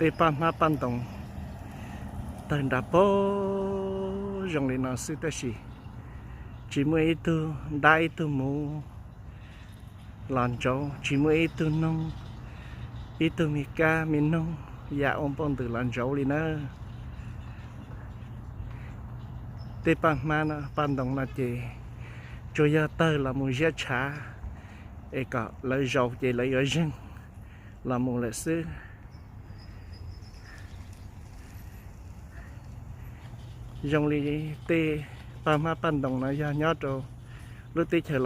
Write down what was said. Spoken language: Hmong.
Tej paj hmab paj ntoos tawg nrad pag zoo li no xwb tab sis tsis muaj ib tug dab ib tug muv los ntsauv, tsis muaj ib tug noog, ib tug me kab me noog ya ua npau ntws los ntsauv li nawb. Tej paj hmab no paj ntoos no ces tsuas yog tawg los mus ziab tshav es kom lawv zaus ces lawv yuav zeeg los mus lawm xwb. Zoo li tej paj hmab paj ntoos no yog nyob rau lub teb chaws